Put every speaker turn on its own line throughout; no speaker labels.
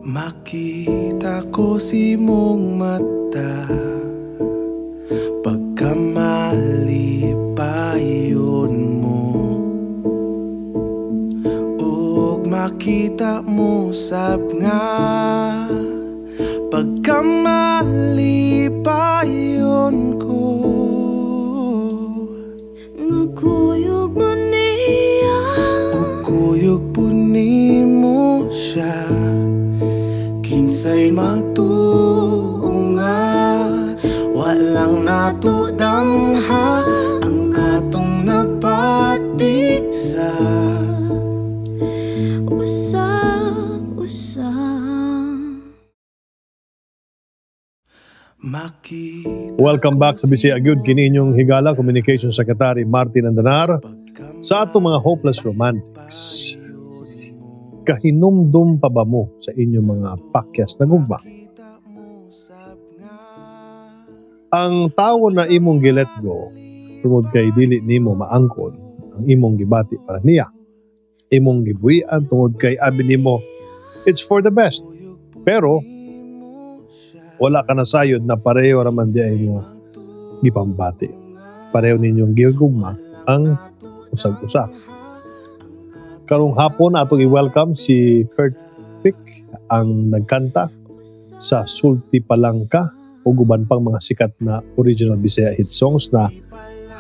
Makita ko sa imong mata, pagkamalipayon mo, ug makita mo sab nga pagkamalipayon ko.
Nga kuyog mo niya.
Ug kuyog pud nimo siya. Kinsay magtuo nga walang nato damha ang atong nabati sa
usag usab.
Makita
Welcome back sa Bisaya Gyud. Kini inyong higala, Communication Secretary Martin Andanar. Sa atong mga hopeless romantics, kahinumdum pa ba mo sa inyong mga pakyas na gugma? Ang tawo na imong gi-let go tungod kay dili nimo maangkon ang imong gibati para niya. Imong gibuhian tungod kay abi nimo it's for the best. Pero wala ka nasayod na pareho raman diay mo gipambati. Pareho ninyong gigugma ang usag-usa. Karong hapon, atong i-welcome si Kurt Fick, ang nagkanta sa Sulti Palangka ug uban pang mga sikat na original Bisaya hit songs na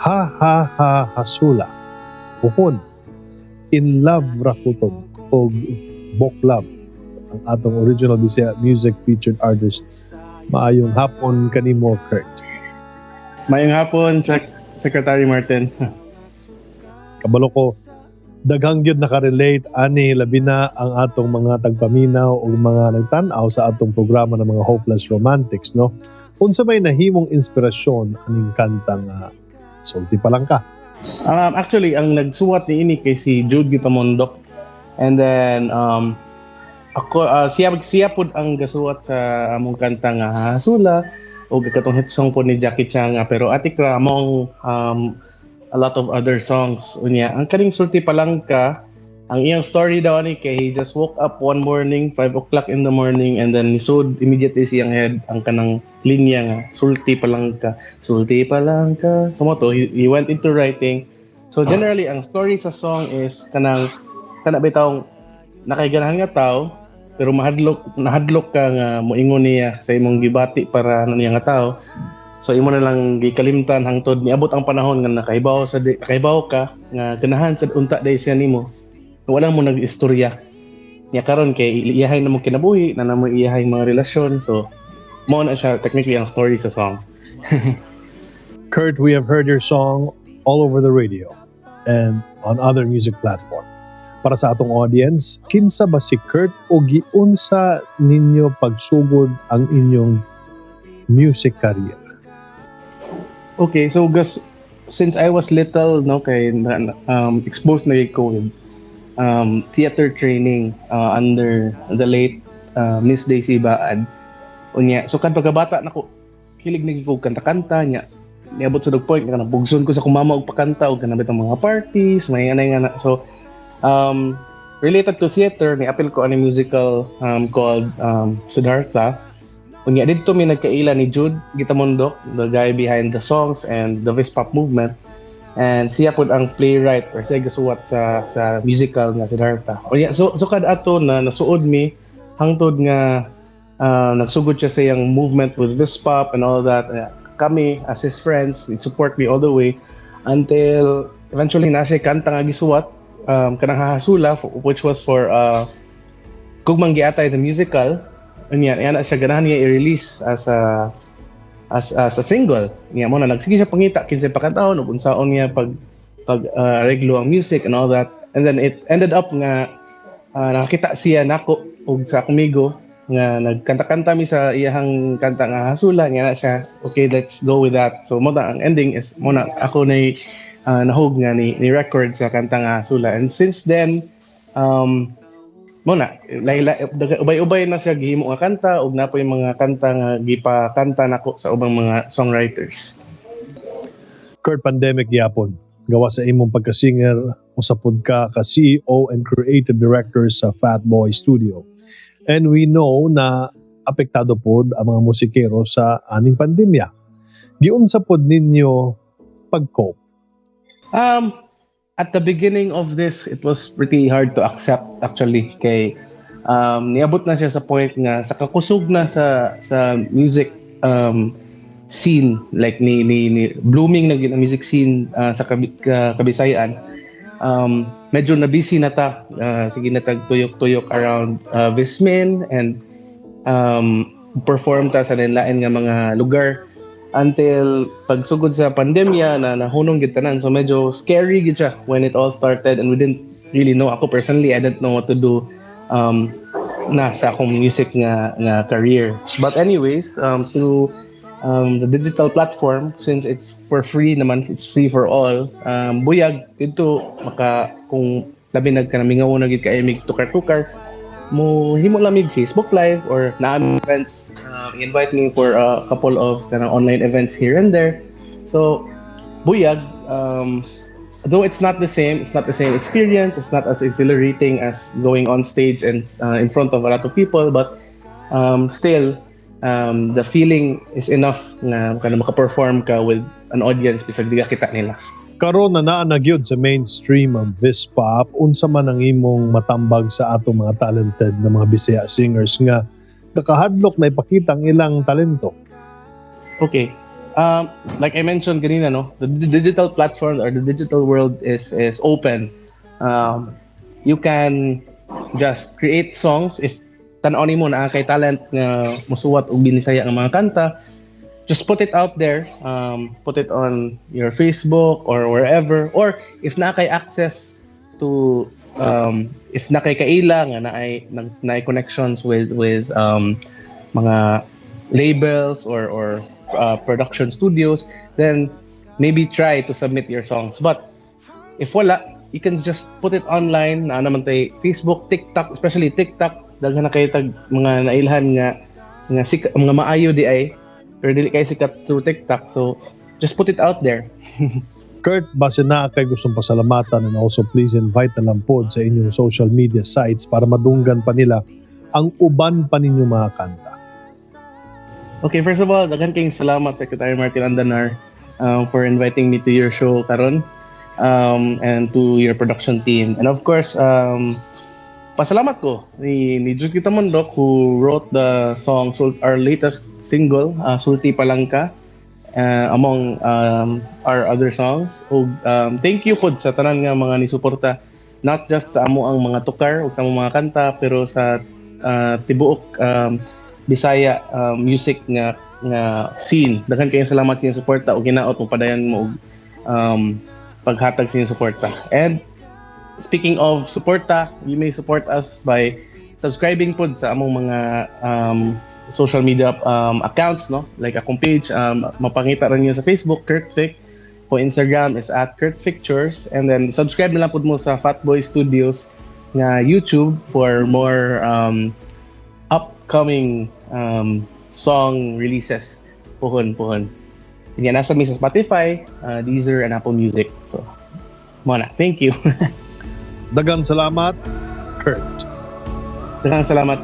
Ha Ha Ha Hasula, Puhon, In Love Ra Kutob ug Bok Love, ang atong original Bisaya music featured artist. Maayong hapon kanimo, Kurt.
Maayong hapon, Secretary Martin.
Kabalo ko daghang gyud nakarelate ani, labi na ang atong mga tagpaminaw o mga nagtan-aw sa atong programa ng mga hopeless romantics, no? Unsa may nahimong inspirasyon aning kantang Sulti Palangka?
Actually, ang nagsuwat ni ini kay si Jude Gitamondok. And then ako, siya siya pud ang gasuwat sa among kanta nga Hasula o katong hit song po ni Jackie Chan nga Pero Atik Ra, among a lot of other songs. Unya, ang kaning Sulti Palangka, ang iyang story daw ani kay he just woke up one morning, 5 o'clock in the morning, and then nisud immediately siyang head ang kanang linya nga "Sulti palangka, sulti palangka." So mao to, he went into writing. So generally, ang story sa song is kanang kana bitawng nakaiganahan nga tao pero mahadlok, nahadlok ka nga moingon niya sa imong gibati para ano niya nga tao. So imo na lang gikalimtan hangtod niabot ang panahon nga nakahibaw ka nga ganahan sad unta day siya nimo. Wala mo nag-istorya. Nya karon kay iyahay na mo kinabuhi, na mo iyahay mga relasyon. So mao na siya technically ang story sa song.
Kurt, we have heard your song all over the radio and on other music platform. Para sa atong audience, kinsa ba si Kurt o giunsa ninyo pagsugod ang inyong music career?
Okay, so gas since I was little, no, kay exposed na ko with theater training under the late Miss Daisy Baad. Unya, so kan pagkabata nako, hilig na ko kanta-kanta niya. Niabot sa point nga nabugson ko sa akong mama og pakanta og kanang bitang mga parties, may anay nga na. So related to theater, ni apil ko ani musical called Siddhartha. Unya didto mi nagkaila ni Jude Gitamondok, the guy behind the songs and the Vispop movement. And siya pud ang playwright or siya gasuwat sa musical nga Siddhartha. Unya so kad ato na nasuod mi hangtod nga nagsugod siya sa iyang movement with Vispop and all that. Kami as his friends, he support me all the way until eventually na siya kanta nga gisuwat, kanang Hahasula, which was for Gugmang Giatay the Musical. Unya yan na siya ganahan niya i-release as a single. Niya mo na nagsige siya pangita kinsay pakantahon ug unsaon niya pag reglo ang music and all that. And then it ended up nga nakakita siya nako ug sa akong amigo nga nagkanta-kanta mi sa iyahang kanta nga Hasula. Nga na siya, "Okay, let's go with that." So mo na ang ending is mo na ako na nahug nga ni record sa kanta nga Hasula. And since then, mo na ubay-ubay na siya gihimo nga kanta ug napoy mga kanta nga gipakanta nako sa ubang mga songwriters.
Kurt, pandemic gyapon. Gawas sa imong pagka-singer, usa pod ka ka CEO and creative director sa Fatboy Studio. And we know na apektado pod ang mga musikero sa aning pandemya. Giunsa pod ninyo pag-cope?
At the beginning of this, it was pretty hard to accept actually kay niabot na siya sa point nga sa kakusog na sa music scene, like ni blooming na gyud ang music scene sa Kabisayaan. Medyo na busy na ta, sige na tag tuyok-tuyok around Vismin and perform ta sa lain nga mga lugar until pagsugod sa pandemya na nahunong gid tanan. So medyo scary gid siya when it all started and we didn't really know. Ako personally, I didn't know what to do na sa akong music nga career. But anyways, through the digital platform, since it's for free naman, it's free for all, buyag dito maka kung labi nag kanang mingaw na gid kay mig tukar-tukar mo, himo lang mig Facebook Live or naa events, invite me for a couple of kanang online events here and there. So buyag, though it's not the same experience, it's not as exhilarating as going on stage and in front of a lot of people, but still the feeling is enough na kana maka-perform ka with an audience bisag di ka kita nila.
Karon na naa na gyud sa mainstream ang Vispop, unsa man ang imong matambag sa atong mga talented na mga Bisaya singers nga nakahadlok na ipakita ang ilang talento?
Okay. Like I mentioned kanina, no, the digital platform or the digital world is open. You can just create songs if tan-aw nimo naa kay talent nga musuwat og binisaya nga mga kanta. Just put it out there. Put it on your Facebook or wherever. Or if naa kay access to if naa kay kaila nga naay connections with mga labels or production studios, then maybe try to submit your songs. But if wala, you can just put it online. Naa naman tay Facebook, TikTok, especially TikTok, daghan na kay tag mga nailhan nga mga maayo di ay pero dili kay sikat through TikTok. So just put it out there.
Kurt, base naa kay gustong pasalamatan and also please invite na lang pod sa inyong social media sites para madunggan pa nila ang uban pa ninyong mga kanta.
Okay, first of all, daghan kayong salamat, Secretary Martin Andanar, for inviting me to your show karon and to your production team. And of course, pasalamat ko ni Jude Tamondok who wrote the song, our latest single, Sulti Palangka, among our other songs. Ug thank you pod sa tanan nga mga nisuporta, not just sa amo ang mga tukar ug sa among mga kanta, pero sa tibuok Bisaya music nga scene. Daghan kayong salamat sa inyong suporta ug hinaot mo padayon mo og paghatag sa inyong suporta. And speaking of suporta, you may support us by subscribing pod sa among mga social media accounts, no? Like akong page, mapangita rin niyo sa Facebook, Kurt Fic. Ko Instagram is @KurtFictures. And then subscribe na lang pod mo sa Fatboy Studios nga YouTube for more upcoming song releases. Puhon, puhon. Yan, naa sa mi sa Spotify, Deezer, and Apple Music. So, mao na. Thank you.
Daghang salamat, Kurt.
Daghang salamat.